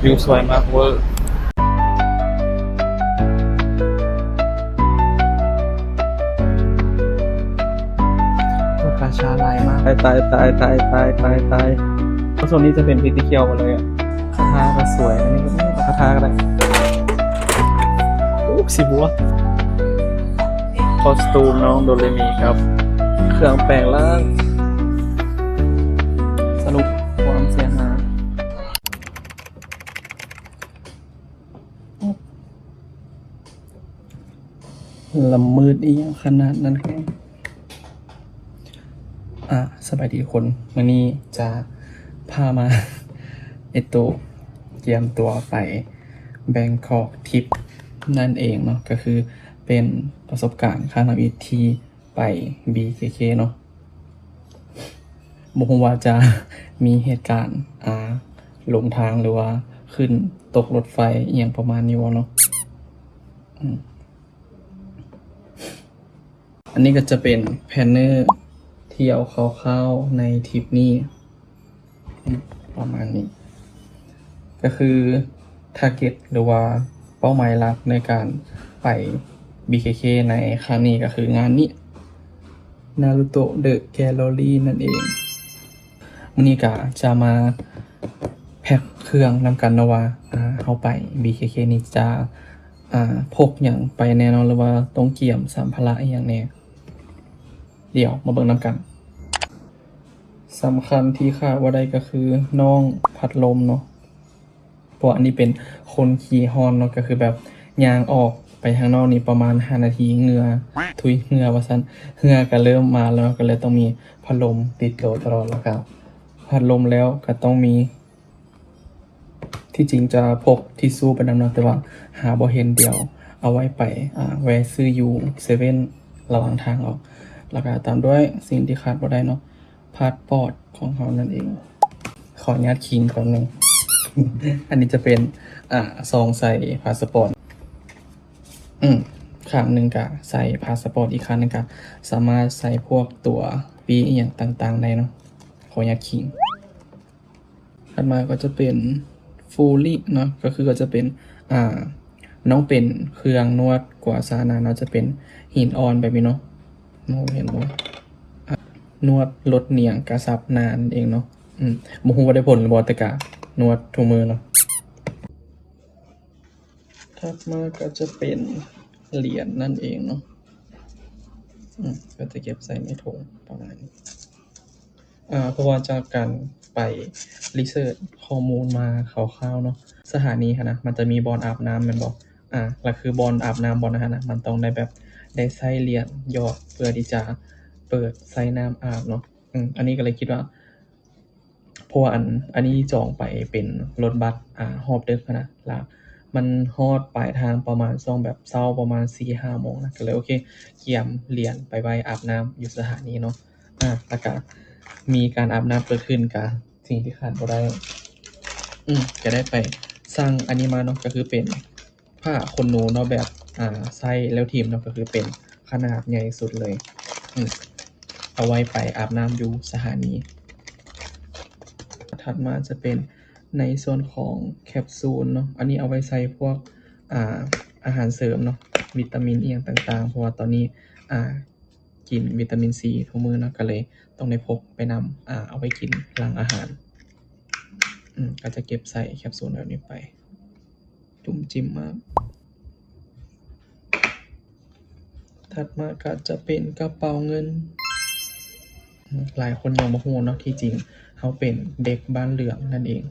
ວິວສວຍມາກເວີ ໂອ້ ກາຊາຫຼາຍມາກ ຕາຍ ຕາຍ ໂຊນນີ້ຈະເປັນທີ່ຂຽວໝົດເລີຍ ຄາຖາກໍສວຍ ອັນນີ້ກໍ ອາ ຄາຖາກໍໄດ້ ໂອ້ ຊິບົວ ຄອສຕູມນ້ອງໂດເຣມີກັບເຄື່ອງແປງຮ່າງ ສະຫຼຸບຄວາມເສຍຫາຍ ລະມືດອີ່ຫຍັງຂະໜາດນັ້ນ. ອາ ສະບາຍດີທຸກຄົນ ມື້ນີ້ຈະພາມາ ເອໂຕ ກຽມຕົວໄປແບງກອກທຣິບນັ້ນເອງເນາະ ກໍຄືເປັນປະສົບການຄັ້ງທຳອິດທີ່ໄປ ບີເຄເຄ ເນາະ. ບໍ່ຮູ້ວ່າຈະມີເຫດການ ອາ ຫຼົງທາງ ຫຼືວ່າຂຶ້ນຕົກລົດໄຟອີ່ຫຍັງປະມານນີ້ບໍ່ເນາະ. ອືມ ອັນນີ້ກໍຈະເປັນແພນເນີທ່ຽວຄ່າວໆໃນທຣິບນີ້ ອືມ ປະມານນີ້ ກໍຄື ທາເກັດ ຫຼືວ່າເປົ້າໝາຍຫຼັກໃນການໄປ ບີເຄເຄ ໃນຄັ້ງນີ້ກໍຄືງານນີ້ ນາຣູໂຕະ ເດີ ແກລເລີຣີ ນັ້ນເອງ. ມື້ນີ້ກະຈະມາແພັກເຄື່ອງນຳກັນເນາະວ່າ ອາ ເຮົາໄປ ບີເຄເຄ ນີ້ຈະ ອາ ພົກຫຍັງໄປແດ່ເນາະ ຫຼືວ່າຕ້ອງກຽມສຳພາລະອີ່ຫຍັງແດ່ ດຽວມາເບິ່ງນຳກັນ. ສຳຄັນທີ່ຂາດບໍ່ໄດ້ກໍຄືນ້ອງພັດລົມເນາະ ເພາະວ່າອັນນີ້ເປັນຄົນຂີ້ຮ້ອນເນາະ ກໍຄືແບບຍ່າງອອກໄປທາງນອກນີ້ປະມານຫ້ານາທີ ເຫື່ອ ທຸຍ ເຫື່ອວ່າຊັ້ນ ເຫື່ອກໍເລີ່ມມາແລ້ວເນາະ ກໍເລີຍຕ້ອງມີພັດລົມຕິດໂຕຕະຫຼອດ ແລ້ວກໍພັດລົມແລ້ວກໍຕ້ອງມີ ທີ່ຈິງຈະພົກທິຊຊູໄປນຳເນາະ ແຕ່ວ່າຫາບໍ່ເຫັນ ດຽວເອົາໄວ້ໄປ ອາ ແວ່ຊື້ຢູ່ເຊເວັ່ນລະຫວ່າງທາງອອກ ແລ້ວກະຕາມດ້ວຍສິ່ງທີ່ຂາດບໍ່ໄດ້ເນາະ ພາສປອດຂອງເຮົານັ້ນເອງ. ຂໍອະນຸຍາດຄີງແປັບໜຶ່ງ ອັນນີ້ຈະເປັນ ອາ ຊອງໃສ່ພາສປອດ ອືມ ຂ້າງໜຶ່ງກະໃສ່ພາສປອດ ອີກຂ້າງໜຶ່ງກະສາມາດໃສ່ພວກຕົວປີ້ອີ່ຫຍັງຕ່າງໆໄດ້ເນາະ. ຂໍອະນຸຍາດຄີງ. ຖັດມາກໍຈະເປັນຟູລິເນາະ ກໍຄືກໍຈະເປັນ ອ່າ ນ້ອງເປັນເຄື່ອງນວດກົວຊານາເນາະ ຈະເປັນຫີນອ່ອນແບບນີ້ເນາະ ເຫັນບໍ່ ອ່າ ນວດລົດໜຽງກະຊັບນານັ້ນເອງເນາະ ອືມ ບໍ່ຮູ້ວ່າໄດ້ຜົນຫຼືບໍ່ ແຕ່ກະນວດທຸກມື້ເນາະ. ຖັດມາກໍຈະເປັນຫຼຽນນັ້ນເອງເນາະ ອືມ ກໍຈະເກັບໃສ່ໃນຖົງປະມານນີ້ ອ່າ ເພາະວ່າຈາກການໄປຣີເສີດຂໍ້ມູນມາຄ່າວໆເນາະ ສະຖານີຫັ້ນນະ ມັນຈະມີບ່ອນອາບນ້ຳແມ່ນບໍ່ ອ່າ ລະຄືບ່ອນອາບນ້ຳບ່ອນນັ້ນນະ ມັນຕ້ອງໄດ້ແບບໄດ້ໃຊ້ຫຼຽນຫຍອດເພື່ອທີ່ຈະເປີດໃຊ້ນ້ຳອາບເນາະ ອືມ ອັນນີ້ກໍເລີຍຄິດວ່າ ເພາະວ່າອັນ ອັນນີ້ຈອງໄປເປັນລົດບັສ ອ່າ ຮອບດຶກຫັ້ນນະ ລະມັນຮອດປາຍທາງປະມານຊ່ວງແບບເຊົ້າປະມານສີ່ຫ້າໂມງນະ ກໍເລີຍ ໂອເຄ ກຽມຫຼຽນໄປໄວ້ອາບນ້ຳຢູ່ສະຖານີເນາະ ອ່າ ລະກະມີການອາບນ້ຳເກີດຂຶ້ນ ກະສິ່ງທີ່ຂາດບໍ່ໄດ້ ອືມ ກະໄດ້ໄປສັ່ງອັນນີ້ມາເນາະ ກໍຄືເປັນ ຜ້າຂົນໜູເນາະ ແບບ ອ່າ ໃຊ້ແລ້ວຖິ້ມເນາະ ກໍຄືເປັນຂະໜາດໃຫຍ່ສຸດເລີຍ ອືມ ເອົາໄວ້ໄປອາບນ້ຳຢູ່ສະຖານີ. ຖັດມາຈະເປັນໃນສ່ວນຂອງແຄັບຊູນເນາະ ອັນນີ້ເອົາໄວ້ໃສ່ພວກ ອ່າ ອາຫານເສີມເນາະ ວິຕາມິນອີ່ຫຍັງຕ່າງໆ ເພາະວ່າຕອນນີ້ ອ່າ ກິນວິຕາມິນຊີທຸກມື້ເນາະ ກໍເລີຍຕ້ອງໄດ້ພົກໄປນຳ ອ່າ ເອົາໄວ້ກິນຫຼັງອາຫານ ອືມ ກໍຈະເກັບໃສ່ແຄັບຊູນແບບນີ້ໄປ ຈຸ້ມຈິ້ມມາກ. ຖັດມາກໍຈະເປັນກະເປົາເງິນ ຫຼາຍຄົນຍັງບໍ່ຮູ້ເນາະ ທີ່ຈິງເຮົາເປັນເດັກບ້ານເຫຼືອງນັ້ນເອງ.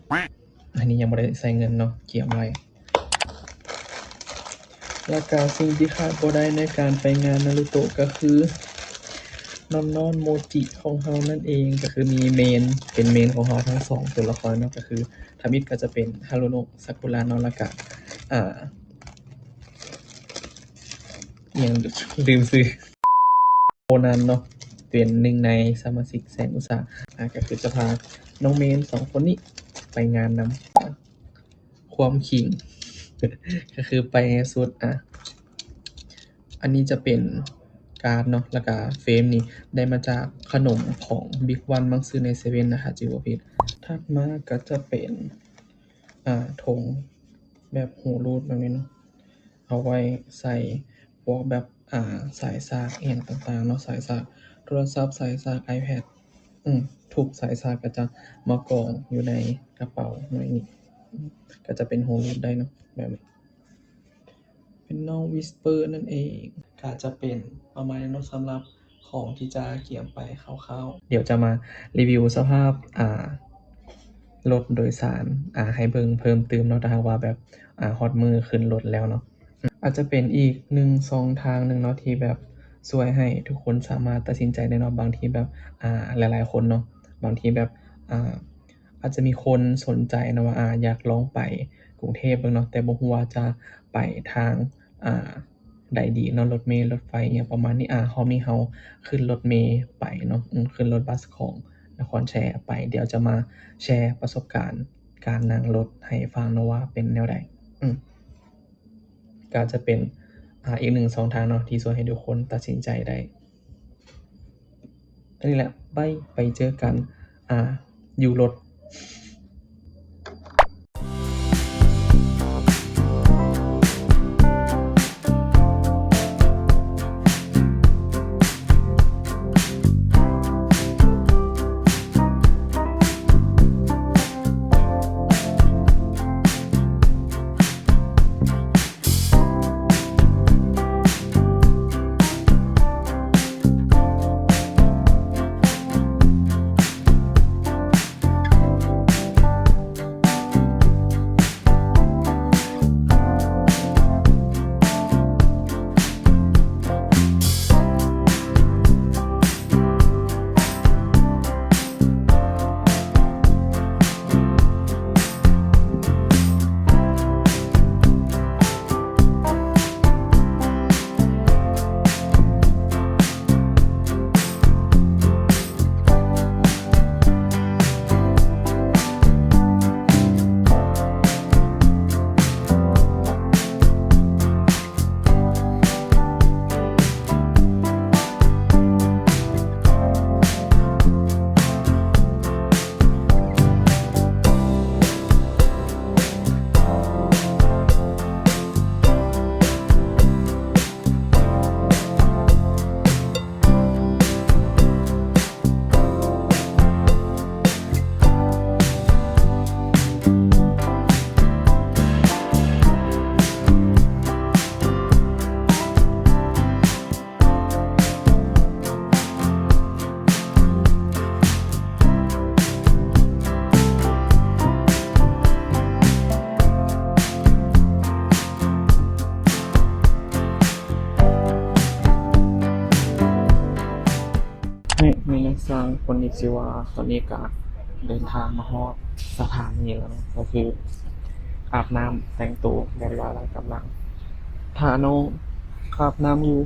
ອັນນີ້ຍັງບໍ່ໄດ້ໃສ່ເງິນເນາະ ກຽມໄວ້. ແລ້ວກະສິ່ງທີ່ຂາດບໍ່ໄດ້ໃນການໄປງານນາຣູໂຕະກໍຄື ນ້ອງໆໂມຈິຂອງເຮົານັ້ນເອງ ກໍຄືມີເມນ ເປັນເມນຂອງເຮົາທັງສອງຕົວລະຄອນເນາະ ກໍຄືທຳອິດກໍຈະເປັນຮາລຸໂນະ ຊາກຸຣະເນາະ ແລ້ວກະ ອ່າ ອີ່ຫຍັງ ລືມຊື່ ໂຄນັນເນາະ ເປັນໜຶ່ງໃນສະມາຊິກແສນອຸດສາ ອ່າ ກໍຄືຈະພານ້ອງເມນສອງຄົນນີ້ໄປງານນຳ ຄວາມຂີງ ກໍຄືໄປໃຫ້ສຸດ ອ່າ ອັນນີ້ຈະເປັນກາດເນາະ ແລ້ວກະເຟຣມນີ້ໄດ້ມາຈາກຂະໜົມຂອງບິກວັນ ມັກຊື້ໃນເຊເວັ່ນນະ ຖ້າຈື່ບໍ່ຜິດ. ຖັດມາກໍຈະເປັນ ອ່າ ຖົງແບບຮູຮູດແບບນີ້ເນາະ ເອົາໄວ້ໃສ່ພວກແບບ ອ່າ ສາຍສາກອີ່ຫຍັງຕ່າງໆເນາະ ສາຍສາກໂທລະສັບ ສາຍສາກໄອແພດ ອືມ ທຸກສາຍສາກກໍຈະມາກອງຢູ່ໃນກະເປົາໜ່ວຍນີ້ ກໍຈະເປັນຮູຮູດໄດ້ເນາະ ແບບນີ້ ເປັນນ້ອງວິສເປີນັ້ນເອງ ກໍຈະເປັນປະມານນີ້ເນາະ ສຳລັບຂອງທີ່ຈະກຽມໄປຄ່າວໆ. ດຽວຈະມາຣີວິວສະພາບ ອ່າ ລົດໂດຍສານ ອ່າ ໃຫ້ເບິ່ງເພີ່ມຕື່ມເນາະ ຖ້າຫາກວ່າແບບ ອ່າ ຮອດມື້ຂຶ້ນລົດແລ້ວເນາະ. ອາດຈະເປັນອີກໜຶ່ງຊ່ອງທາງໜຶ່ງເນາະ ທີ່ແບບຊ່ວຍໃຫ້ທຸກຄົນສາມາດຕັດສິນໃຈໄດ້ເນາະ ບາງທີແບບ ອ່າ ຫຼາຍໆຄົນເນາະ ບາງທີແບບ ອ່າ ອາດຈະມີຄົນສົນໃຈເນາະວ່າ ອາ ຢາກລອງໄປກຸງເທບເບິ່ງເນາະ ແຕ່ບໍ່ຮູ້ວ່າຈະໄປທາງ ອາ ໃດດີເນາະ ລົດເມ ລົດໄຟ ອີ່ຫຍັງປະມານນີ້. ອາ ຮອບນີ້ເຮົາຂຶ້ນລົດເມໄປເນາະ ອືມ ຂຶ້ນລົດບັສຂອງນະຄອນແຊໄປ. ດຽວຈະມາແຊປະສົບການການນັ່ງລົດໃຫ້ຟັງເນາະວ່າເປັນແນວໃດ. ອືມ ກໍຈະເປັນ ອາ ອີກໜຶ່ງຊ່ອງທາງເນາະ ທີ່ຊ່ວຍໃຫ້ທຸກຄົນຕັດສິນໃຈໄດ້. ອັນນີ້ແຫຼະ ໄປ ໄປເຈີກັນ ອ່າ ຢູ່ລົດ. ນີ້ ມີນັກຊ່າງຄົນນີ້ຊື່ວ່າ ຕອນນີ້ກະເດີນທາງມາຮອດສະຖານີແລ້ວເນາະ ກໍຄືອາບນ້ຳແຕ່ງໂຕຮຽບຮ້ອຍແລ້ວ ກຳລັງຖ້ານ້ອງອາບນ້ຳຢູ່.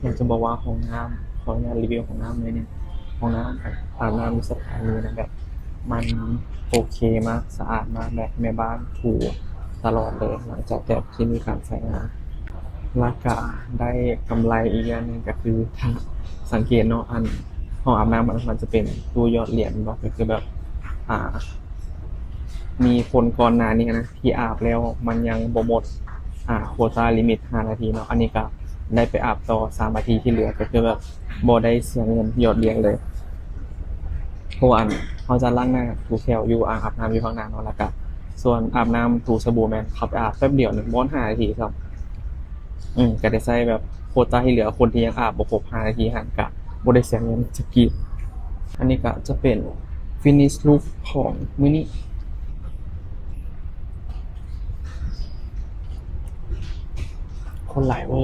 ຢາກຈະບອກວ່າຫ້ອງນ້ຳ ຂໍອະນຸຍາດຣີວິວຫ້ອງນ້ຳໜ້ອຍໜຶ່ງ. ຫ້ອງນ້ຳອາບນ້ຳຢູ່ສະຖານີນະ ແບບມັນໂອເຄມາກ ສະອາດມາກ ແບບແມ່ບ້ານຖູຕະຫຼອດເລີຍ ຫຼັງຈາກແບບທີ່ມີການໃຊ້ງານ. ແລ້ວກະໄດ້ກຳໄລອີກຢ່າງໜຶ່ງກໍຄື ຖ້າສັງເກດເນາະ ອັນຫ້ອງອາບນ້ຳມັນ ມັນຈະເປັນຕູ້ຫຍອດຫຼຽນເນາະ ກໍຄືແບບ ອ່າ ມີຄົນກ່ອນໜ້ານີ້ນະ ທີ່ອາບແລ້ວມັນຍັງບໍ່ໝົດ ອ່າ ໂຄຕ້າລິມິດຫ້ານາທີເນາະ ອັນນີ້ກະໄດ້ໄປອາບຕໍ່ສາມນາທີທີ່ເຫຼືອ ກໍຄືແບບບໍ່ໄດ້ເສຍເງິນຫຍອດຫຼຽນເລີຍ. ເພາະວ່າອັນ ເຮົາຈະລ້າງໜ້າຖູແຂ້ວຢູ່ອ່າງອາບນ້ຳຢູ່ຂ້າງໜ້າເນາະ ແລ້ວກະສ່ວນອາບນ້ຳຖູສະບູແມ່ນເຂົ້າໄປອາບແປັບດຽວໜຶ່ງ ບໍ່ຮອດຫ້ານາທີຊ້ຳ. ອືມ ກໍໄດ້ໃຊ້ແບບໂຄຕ້າທີ່ເຫຼືອ ຄົນທີ່ຍັງອາບບໍ່ຄົບຫ້ານາທີຫັ້ນກະບໍ່ໄດ້ເສຍເງິນຈັກກີບ. ອັນນີ້ກະຈະເປັນຟິນິຊລຸກຂອງມື້ນີ້. ຄົນຫຼາຍເວີ.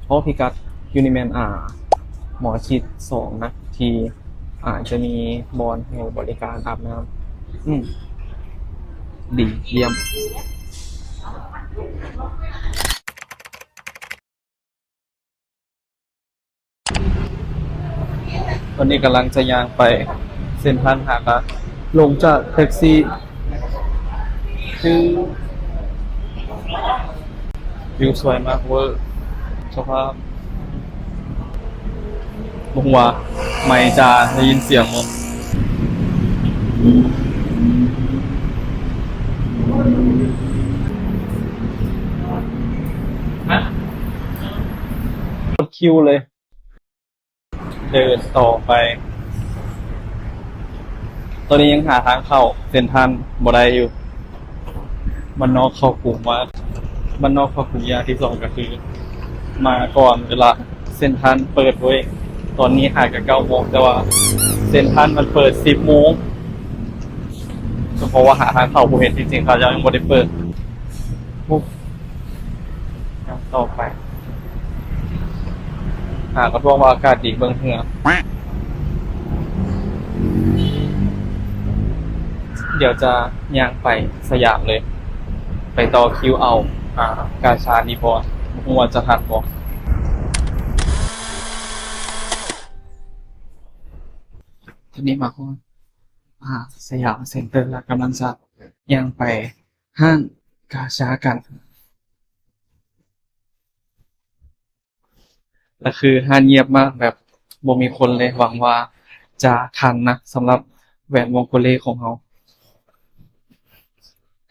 ໂອ້ ພິກັດຢູ່ນີ້ແມ່ນ ອ່າ ໝໍຊິດສອງນະ ທີ່ ອ່າ ຈະມີບ່ອນໃຫ້ບໍລິການອາບນ້ຳ. ອືມ ດີ ຢ້ຽມ. ຕອນນີ້ກຳລັງຈະຍ່າງໄປເຊັນທຣັນ ຫາກະລົງຈາກແທັກຊີ. ວິວສວຍມາກເວີ ສະພາບ ບໍ່ຮູ້ວ່າໄມຈະໄດ້ຍິນສຽງບໍ່. ຮະ? ໂຄດຄິວເລີຍ. ເດີນຕໍ່ໄປ. ຕອນນີ້ຍັງຫາທາງເຂົ້າເຊັນທຣານບໍ່ໄດ້ຢູ່. ບ້ານນອກເຂົ້າກຸງມາກ. ບ້ານນອກເຂົ້າກຸງຢ່າງທີສອງກໍຄື ມາກ່ອນເວລາເຊັນທຣານເປີດເວີຍ. ຕອນນີ້ຫາກໍເກົ້າໂມງ ແຕ່ວ່າເຊັນທຣານມັນເປີດສິບໂມງ. ກໍເພາະວ່າຫາທາງເຂົ້າບໍ່ເຫັນ, ທີ່ຈິງເຂົາເຈົ້າຍັງບໍ່ໄດ້ເປີດ. ຍ່າງຕໍ່ໄປ. ຫາກະພວກວ່າອາກາດດີເບິ່ງເຮືອ. ດຽວຈະຍ່າງໄປສະຫຍາມເລີຍ. ໄປຕໍ່ຄິວເອົາ ອາ ກາຊານີ້ບໍ່ ບໍ່ຮູ້ວ່າຈະທັນບໍ່. ຕອນນີ້ມາຮອດ ອາ ສະຫຍາມເຊັນເຕີ ແລ້ວກຳລັງຈະຍ່າງໄປຮ້ານກາຊາກັນ. ລະຄືຮ້ານງຽບມາກ ແບບບໍ່ມີຄົນເລີຍ. ຫວັງວ່າຈະທັນນະ ສຳລັບແຫວນວົງໂກເລຂອງເຮົາ.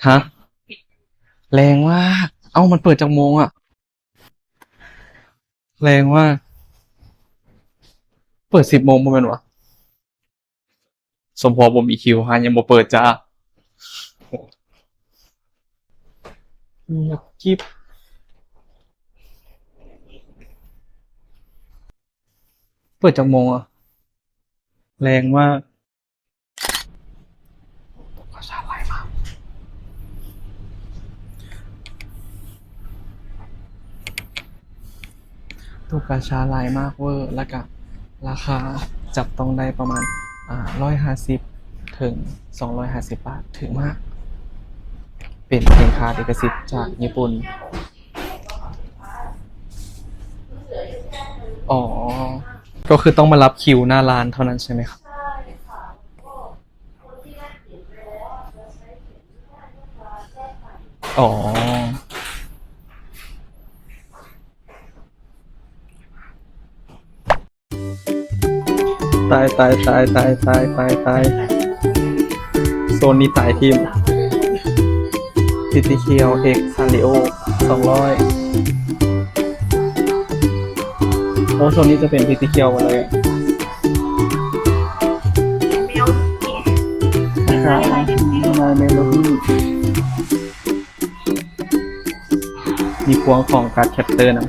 ຮະ? ແລງມາກ. ເອົ້າ ມັນເປີດຈັກໂມງອະ? ແລງມາກ. ເປີດສິບໂມງບໍ່ແມ່ນຫວາ? ສົມພໍບໍ່ມີຄິວ ຮ້ານຍັງບໍ່ເປີດຈ້າ. ງຽບກິບ. ເປີດຈັກໂມງອະ? ແລງມາກ. ໂຕະກາຊາຫຼາຍມາກ. ໂຕະກາຊາຫຼາຍມາກເວີ້ ແລ້ວກະລາຄາຈັບຕ້ອງໄດ້ປະມານ ອາ ຮ້ອຍຫ້າສິບເຖິງສອງຮ້ອຍຫ້າສິບບາດ ຖືກມາກ. ເປັນສິນຄ້າລິຂະສິດຈາກຍີ່ປຸ່ນ. ອໍ ກໍຄືຕ້ອງມາລັບຄິວໜ້າຮ້ານເທົ່ານັ້ນໃຊ່ໄໝຄັບ? ອໍ ຕາຍ ຕາຍ ຕາຍ ໂຊນນີ້ຕາຍທີມ. ພິຕີຄຽວ ເອັກ ຊານຣີໂອ ສອງຮ້ອຍ. ໂອ້ ໂຊນນີ້ຈະເປັນພິຕີຄຽວໝົດເລີຍ. ມີພວງຂອງກາດແຄັບເຕີນຳ. ອື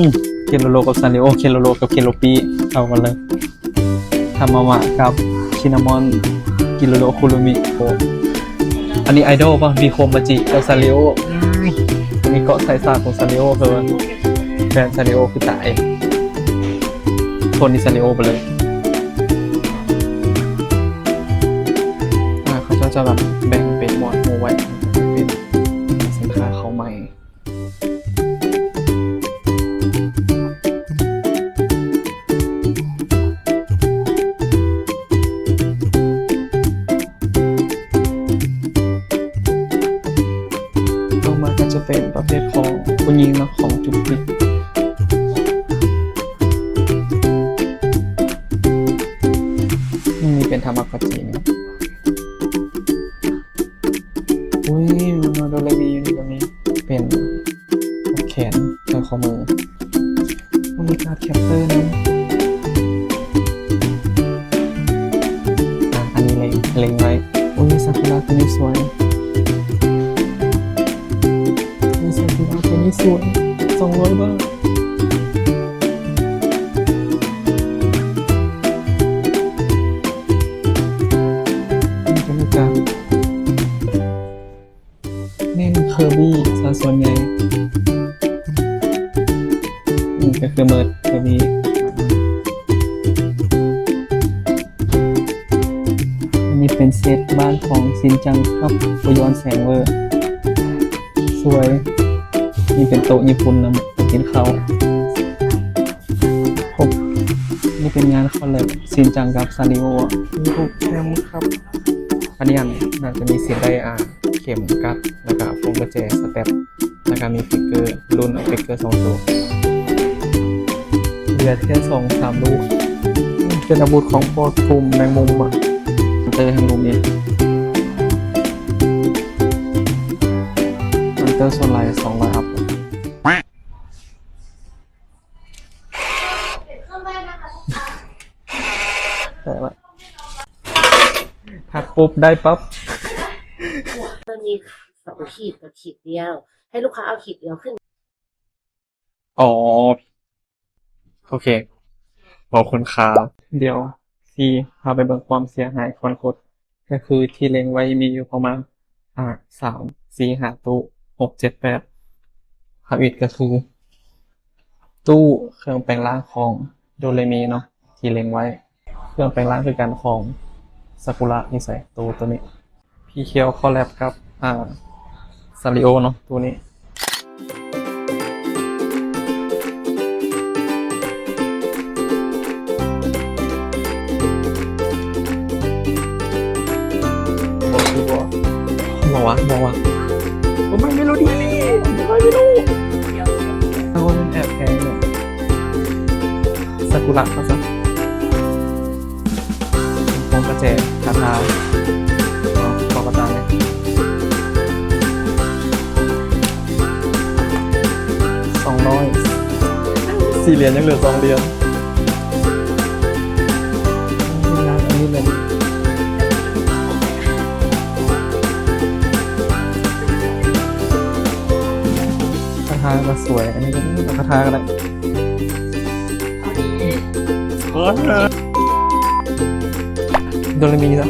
ມ ເຄໂລໂລກັບຊານຣີໂອ ເຄໂລໂລກັບເຄໂລປີ ເຂົ້າກັນເລີຍ. ທາມາມະກັບຊິນນາມອນ ກິໂລໂລຄຸລຸມິ. ໂອ້ ອັນນີ້ໄອດອລປະ? ມີໂຄມາຈິກັບຊານຣີໂອ. ອືມ ອັນນີ້ເກາະສາຍສາກຂອງຊານຣີໂອ ເພິ່ນວ່າແຟນຊານຣີໂອຄືຕາຍ. ໂທນນີ້ຊານຣີໂອໄປເລີຍ. ອາ ເຂົາເຈົ້າຈະແບບແບ່ງເປັນໝວດໝູ່ໄວ້ ເປັນສິນຄ້າເຂົ້າໃໝ່. ຕໍ່ມາກໍຈະເປັນປະເພດຂອງຜູ້ຍິງເນາະ ຂອງຈຸກຈິກ. ອືມ ນີ້ເປັນທາມາໂກະຈິເນາະ. ອຸ້ຍ ໂດເຣມີຢູ່ນີ້ກໍມີ ເປັນແຂນ ສອຍຂໍ້ມື. ໂອ້ ມີກາດແຄັບເຕີນຳ. ອາ ອັນນີ້ເລັງ ເລັງໄວ້. ໂອ້ຍ ຊາກຸຣະຕົວນີ້ສວຍ. ໂອ້ຍ ຊາກຸຣະຕົວນີ້ສວຍ. ສອງຮ້ອຍບາດ. ນີ້ກໍມີການ ແມ່ນເຄີບີ້ຊະສ່ວນໃຫຍ່. ນີ້ກໍຄືເມີດເຄີບີ້. ອັນນີ້ເປັນເຊັດບ້ານຂອງຊິນຈັງກັບໂກຢອນແສງເວີ. ສວຍ. ນີ້ເປັນໂຕະຍີ່ປຸ່ນນຳ ໂຕະກິນເຂົ້າ. ຄົບ. ນີ້ເປັນງານຄໍແລັບຊິນຈັງກັບຊານຣີໂອ. ມີຮູບແຄມຄັບ. ອັນນີ້ອັນ ໜ້າຈະມີສິນໄດ້ ອາ ເຂັມກັດ ແລ້ວກະພວງກຸນແຈ ສະແຕັບ ແລ້ວກະມີຟິກເກີ ລຸ້ນເອົາຟິກເກີສອງໂຕ. ຫຼືອແຕ່ສອງສາມລູກ. ເປັນອາວຸດຂອງພວກກຸ່ມແມງມຸມອະ. ເຕີທາງລຸ່ມນີ້ ເຕີສ່ວນຫຼາຍສອງຮ້ອຍອັບ. ທັກປຸບໄດ້ປັບ. ເພິ່ນມີສອງຂີດກັບຂີດດຽວ ໃຫ້ລູກຄ້າເອົາຂີດດຽວຂຶ້ນ. ອໍ ໂອເຄ ຂອບຄຸນຄັບ. ດຽວຊິພາໄປເບິ່ງຄວາມເສຍຫາຍກ່ອນກົດ. ກໍຄືທີ່ເລັງໄວ້ມີຢູ່ປະມານ ອ່າ ສາມ ສີ່ ຫ້າຕູ້ ຫົກ ເຈັດ ແປດ. ທຳອິດກໍຄືຕູ້ເຄື່ອງແປງຮ່າງຂອງໂດເຣມີເນາະ ທີ່ເລັງໄວ້. ເຄື່ອງແປງຮ່າງຄືກັນຂອງຊາກຸຣະຢູ່ໃສ? ໂຕ ໂຕນີ້. ພີຄຽວຄອລແລັບກັບ ອ່າ ຊາລິໂອເນາະ ໂຕນີ້. ບໍ່ຄືບໍ່ ບໍ່ວະ ບໍ່ວະ. ໂອ້ My Melody My Melo. ເອົາ ແອບແພງເລີຍ ຊາກຸຣະວ່າຊັ້ນ. ພວງກະແຈ ຄາຖາ ເອົາ ຂໍກະຕ່າແດ່. ສອງຮ້ອຍ ສີ່ຫຼຽນ ຍັງເຫຼືອສອງຫຼຽນ. ຄາຖາກໍສວຍ ອັນນີ້ກໍ ເອົາຄາຖາກໍໄດ້. ໂດເຣມີຊະ.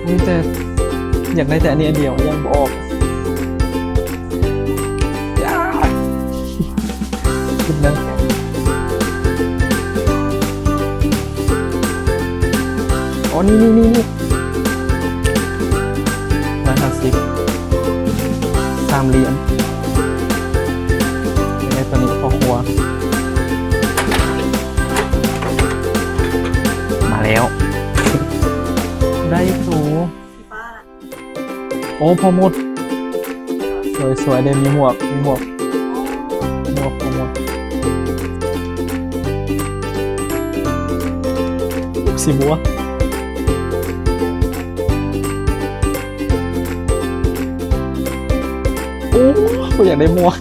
ມີແຕ່ ຢາກໄດ້ແຕ່ອັນນີ້ອັນດຽວ ຍັງບໍ່ອອກ. ຄິດນະ. ອໍ ນີ້ໆໆໆ ຮ້ອຍຫ້າສິບ ສາມຫຼຽນ. ຍັງໄດ້ໂຕນີ້ ພໍ່ຄົວ. ມາແລ້ວ ໄດ້ໂຕ. ໂອ້ ພໍໝົດ. ສວຍໆເດ້ ມີໝວກ ມີໝວກ ໝວກ ໝວກ ໝວກສີບົວ. ໂອ້ ຂ້ອຍຢາກໄດ້ໝວກ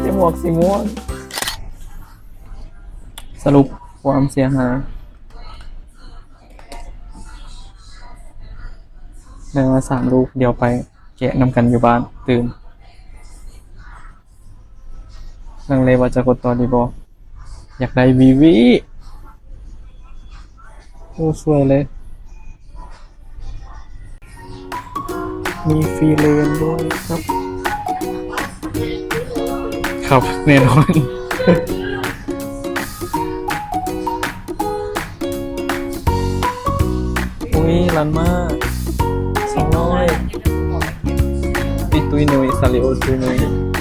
ໄດ້ໝວກສີມ່ວງ. ສະຫຼຸບຄວາມເສຍຫາຍ ໄດ້ມາສາມລູກ. ດຽວໄປແກະນຳກັນຢູ່ບ້ານຕື່ມ. ລັງເລວ່າຈະກົດຕໍ່ດີບໍ່? ຢາກໄດ້ວີວີ. ໂອ້ ສວຍເລີຍ. ມີຟຣີເລນດ້ວຍຄັບ. ຄັບ ແນ່ນອນ. ໂອ້ຍ ລັນມາ ສອງຮ້ອຍ. ຕິດຕຸ້ຍນຸຍ ຊາລິໂອຕຸ້ຍນຸຍ.